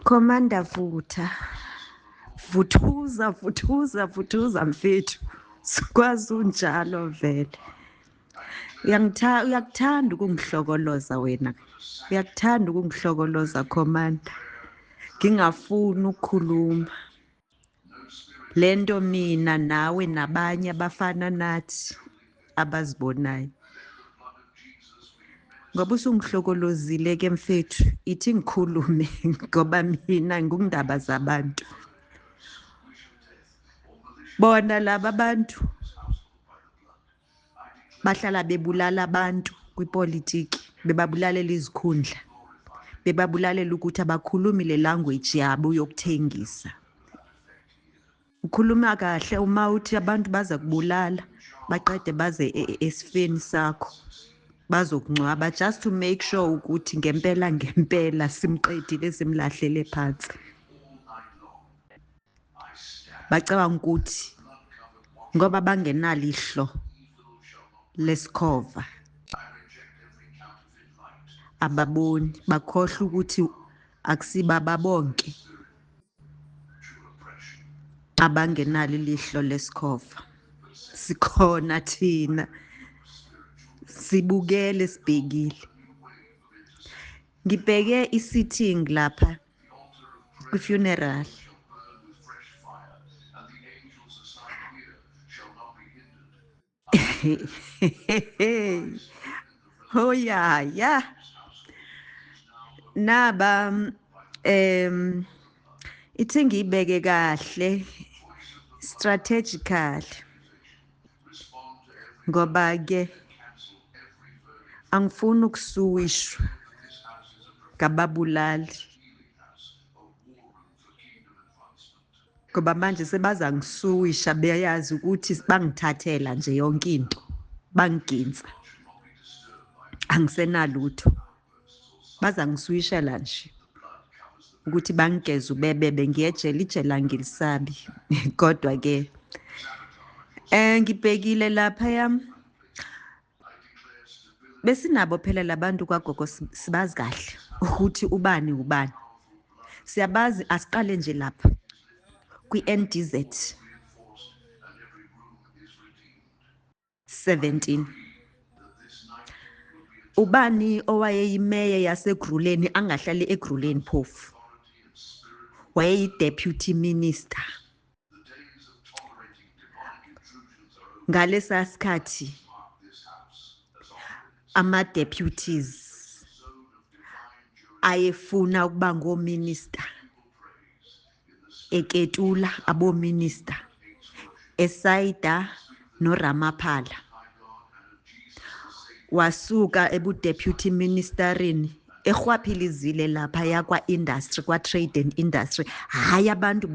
Commander Vutha, vuthuza vuthuza vuthuza mfethu, sikwazi unjalo vele. Uyakuthanda ukungihlokoloza wena, uyakuthanda ukungihlokoloza Commander, ngingafuni ukukhuluma lento mina nawe nabanye abafana nathi abazibonayo. Ngoba usungihlokolozile ke mfethu, ithi ngikhulume ngoba mina ngungindaba zabantu. Bona laba bantu bahlala bebulala abantu kwipolitiki, bebabulalela izikhundla, bebabulalela ukuthi abakhulumi le language yabo yokuthengisa. Ukhuluma kahle uma uthi abantu baza kubulala, baqede baze esifeni sakho bazokungcwaba, just to make sure ukuthi ngempela ngempela simqedile, simlahlele phansi. Bacabanga ukuthi ngoba bangenalo ihlo lesikhova ababoni, bakhohlwa ukuthi akusibaba bonke abangenalo ilihlo lesikhova. Sikhona thina, sibukele, sibhekile. Ngibheke i-sitting lapha kwi-funeral. Oh yeah, yeah. Naba ithi ngiyibeke kahle strategically, ngoba ke angifuni ukusuwishwa ngababulali, ngoba manje sebazangisuwisha, beyazi ukuthi bangithathela nje yonke into, bangiginsa, angisenalutho, bazangisuwishela nje ukuthi bangigeze ubebebe, ngiyejela ijela angilisabi. Kodwa ke ngibhekile lapha yami, besinabo phela labantu kwagogo, sibazi kahle ukuthi ubani ubani, siyabazi. Asiqale nje lapha kwi-NDZ 17, ubani owayeyimeye yaseGruleni angahlali eGruleni phofu, wayeyi-deputy minister ngalesa sikhathi. Ama-deputies ayefuna ukuba ngominister, eketula abominister esayida noRamaphala, wasuka ebu-deputy ministerini ehwaphilizile lapha yakwa-industry, kwa-trade and industry. Hhayi abantu